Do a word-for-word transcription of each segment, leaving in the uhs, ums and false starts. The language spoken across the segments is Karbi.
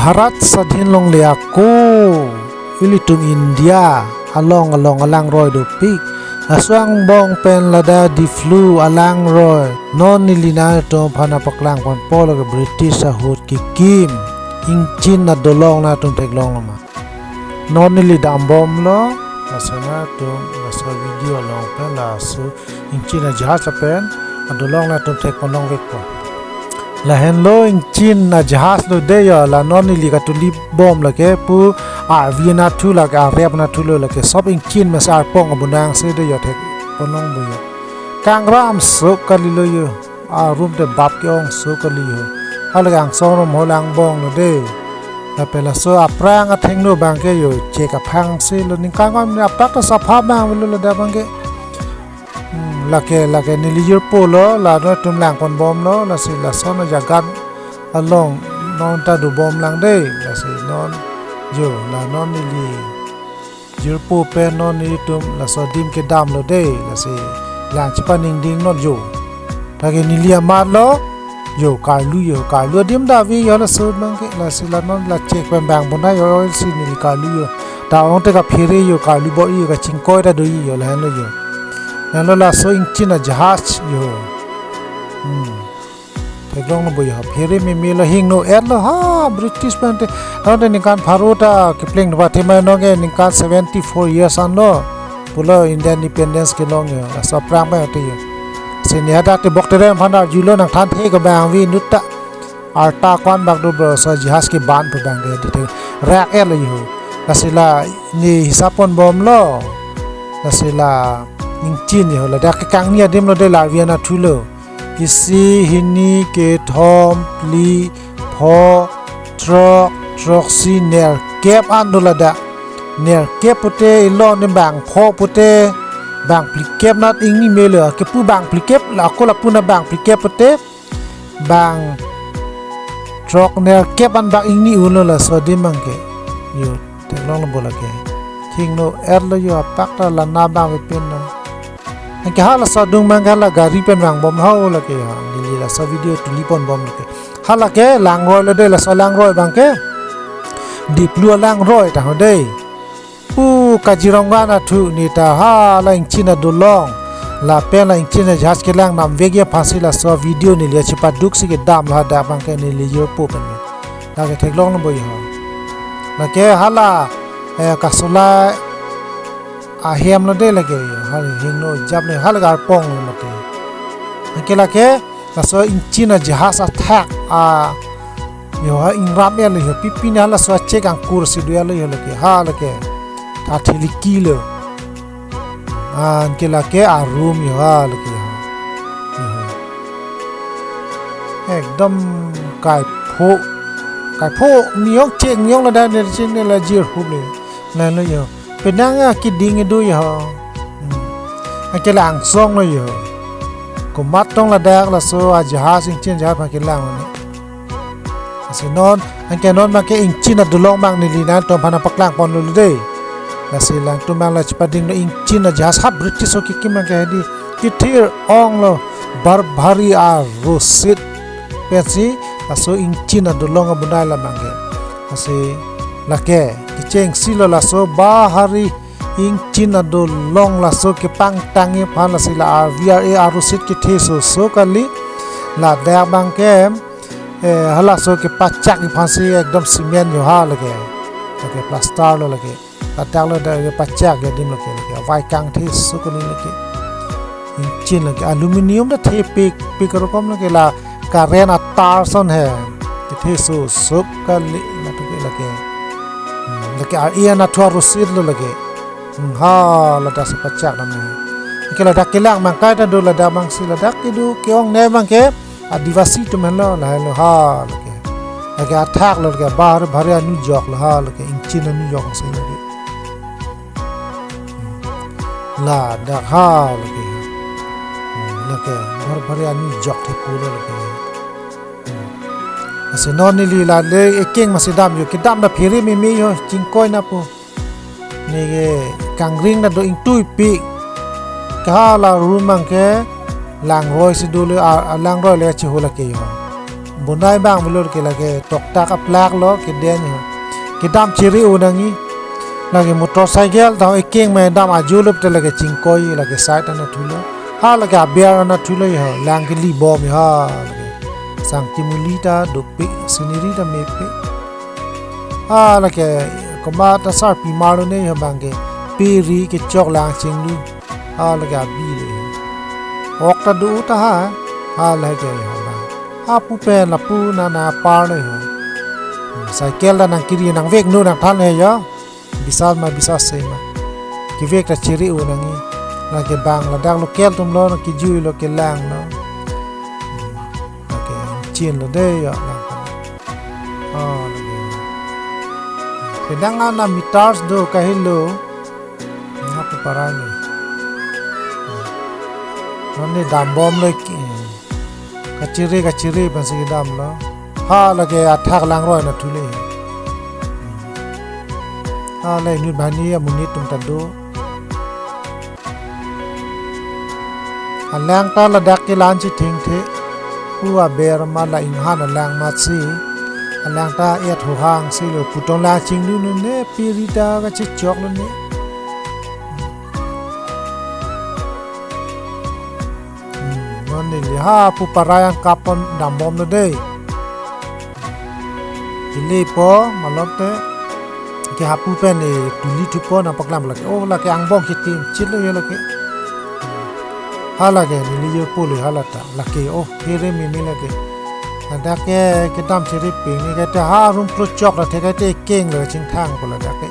Bharat swadhin longle ako, ilitum India along along alangroi dopik. Laso angbong pen ladak Diphu alangroi non neli nangtum aphan paklang ponpo lake British ahut kekim ingchin adolong, nangtum theklonglo ma? Non neli dambomlo, laso nangtum laso video along pen laso ingchin ajahaj pen adolong nangtum thek ponlongvekpo. Lahenlo ingchin ajahaj lo dei yo, la non neli katuli bom lake pu arvi anatthu lake, arep anatthu lo lake, sob ingchin mesen arpong abunang si dei yo, thek ponlongpo yo. Kangram sok kalilo yo. Arum te bap ke-ong sok kali yo. Halake angsong arum ho, la angbong lo dei. Lapen laso aphrang athengno abangke yo, chek aphang si lo, ningkan kangni apak ta sapha abang lo ladak abangke. Hmm, lake, lake neli jirpo lo, la nangtum lang ponbomlo, lasi lason ajaga along non ta dobom lang dei, lasi non yo, la non neli jirpo pen non nelitum laso adim kedamlo dei, lasi lang chepaningding non yo. Lake neli amat lo yo, karlu yo, karlu adim ta ave yo laso abangke, lasi la non la chek pen bang bonai yo, si neli karlu yo. Ta ong te kaphere yo, karlu bor-i yo, kachingkoi ta do-i yo, lahenlo yo. Lahenlo laso ingchin ajahaj yo. Hmm. Theklonglo bo yo, phere meme lo, hingno-et lo ha, British pen te. Tangte ningkan pharo ta kepleng ba thema nonke ningkan seventy four years anlo pulo India independence kelong yo, laso aphrang pen te yo. Si ne hadak te bok terem aphan arjulo, nangthan thek abang ave inut ta. Arta ko-an bak do bro, laso jahaj keban pu abangke di te rak-et lo yo. Lasi la ne hisap ponbomlo. Lasi la ingchin yo, ladak ke kangni adim lo dei, la arvi anatthu lo. Isi, hini, kethom, phli, pho, throk, throksi, nerkep an do ladak. Nerkep pute ilo ne bang pho pute bang phlikep nat ingni melo. Kepu bang phlikep, la ako lapu na bang phlikep pute bang throk nerkep an bak ingni unlo laso adim abangke. Yo, theklonglo bo lake. Hingno-et lo yo, apak ta la na bang ave pen lo. Anke ha laso adung abangke la gari pen vangbom ho lake ha. Neli laso video tuli ponbom lake. Halake langroi lo dei, laso langroi abangke Diphu alangroi ta ho dei. Pu Kaziranga anatthu ne ta hala ingchin adolong, lapen la ingchin ajahaj kelang namvekji aphansi laso video neli chepaduk si kedamlo, hadak abangke neli jirpo pen. Lake theklonglo bo yo. Lake hala, eh, kasola ahem lo dei lake yo, hal hingno jap le, halake arpong lo mate. Lake lake laso ingchin ajahaj athak a yo ha, ingram-et lo yo, pipi ne halaso achek angkur si do-et lo yo lake, halake. Ta thiliki lo. Anke lake arum yo, halake. Yo ha. Ekdom kaipho. Kaipho ni-ok chek ni-ok ladak ne chin ne la jirhup le. Lahenlo yo. Penang akeding do yo ha. Hmm. Anke la angsong lo yo. Komat tong ladak laso ajahaj, ingchin ajahaj aphan kelang ne. Lasi non, anke non abangke ingchin adolong abang neli nangtum aphan paklang ponlo dei. Lasi nangtum abang la chepadinglo, ingchin ajahaj ha British ho kekim abangke hedi. Kethir onglo Barbary arusit pensi laso ingchin adolong abunai la abangke. Lasi lake kechengsi lo laso Barbary ingchin adolong laso kepangtangji aphan, lasi la arvi ar-e arusit kethe soso kali. Ladak abangke, eh, halaso kepachakji aphansi ekdom cement yo, halake. Lake plaster lo lake. Ladak lo dak pachakji adim lake, lake. Vai kangthe soso kali lake. Ingchin lake. Aluminium ta thepik, pik rokom lake, la current atar ason he. Kethe soso kali, matu ke lake. Hmm, lake ar-e anatthu arusit lo lake. Hmm, ha, ladak si pachak dam he. Ke ladak kelang abang kaita do, ladak abangsi ladak kedo ke-ong ne abangke Adivasi atum henlo, lahenlo ha lake. Lake athak lo lake, Barbary anujok lo ha lake, ingchin anujok si lake. Hmm. Ladak ha lake. Hmm, lake Barbary anujok thepo lo lake. Hmm. Lasi non neli la le ekeng masi dam yo, kedam ta phere meme yo, chingkoi na po. Neke kangring ta do, ingtuipi. Ke hala room abangke langroi si dolo, a, a langroi le cheho lake yo. Bonai abang avelo ke lake tokta kaplak lo keden ho. Kedam chere-o nangji. Lake motorcycle ta ekeng ma dam ajo lop te lake chingkoi lake side anatthu lo. Ha lake aber anatthu lo ho. Lang keli bom ha lake. Sangti muli ta dopik, scenery ta mepik. Ha lake komat ta sarpi marlo ne ho abang ke. Pe ri kechok lang chinglu. Ha lake abi le. Ok ta do ta ha. Ha lake ha abang. Hapu pen lapu nana par le ho. Cycle ta nangkiri nangvek no nangthan he ya. Bisas ma bisas se ma. Kevek ta chere-o nangji. Lake abang ladak local atum lo nangkejui lo kelang lo. Lake chin lo de ya lang. Oh, lake. Kedang ana meters do kahelo. Hapu parai lo. Non ne dam bom lo ki. Kachere kachere pensi kedam lo. Ha lake athak langroi anatthu le. Ha le inut banghini amonit atum ta do. Alang ta ladak ke la-an chethengthe. Pu aber ma la inghan alang matsi. Alang ta et hohang si lo putong lang chinglu nu ne pe ri ta kachechok lo ne. Hmm, non neli hapu parai angkap pon dam bom lo de. Kelepo malom te ke hapu pen e tuli thupo nangpaklang lake. Oh, lake angbong kitim chit lo ye lake. Ha lake neli ye po le hala ta. Lake oh, here mimi lake. Ladak ke kedam chere pini ke te ha rum klo chok la the ke te keng lo chingthang po ladak ke.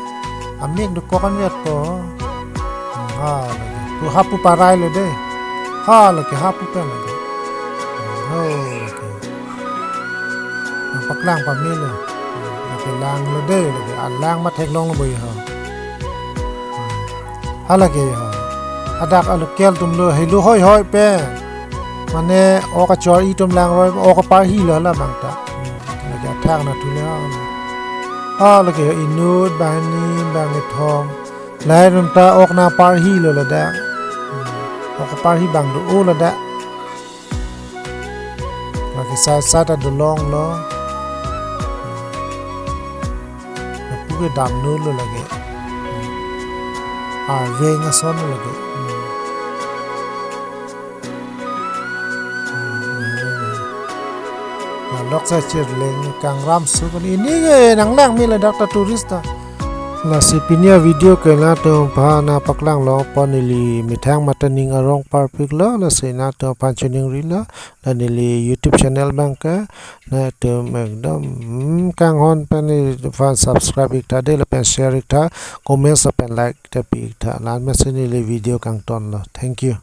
Amek dokok an vet po. Ha lake. Pu hapu parai lo de. Ha lake hapu pen lake. Ho lake. Nangpaklang pame lo. Lake lang lo de lake. Alang ma theklong lo boi ha. Ha lake ha. Hadak alocal atum lo helo hoi hoi pen. Mane ok achor-i atum langroi ok aparhi lo hala abang ta. Lake athak anatthu le ha. Ha lake inut banghini bang kethom. Lahai atum ta ok nangparhi lo ladak. Hmm. Ok parhi abang do-o ladak. Lake side side ta dolong lo. Hmm. Lapu ke damno lo lake. Hmm. Arveng ason lo lake. Hmm. Hmm. Nalok sa chirleng kangram su kali. Ini ke nanglang me ladak ta tourist ta. Lasi pini avideo ke latum aphan nangpaklang longpo, neli methang mate ning arong parpik lo, lasi latum aphan choningri lo, la neli YouTube channel abang ke latum ekdom, hmm, kanghon pen neliphan subscribe ik tha de lapen share ik tha, comments lapen like ta pi ik tha, la-an mesen neli video kangton lo. Thank you.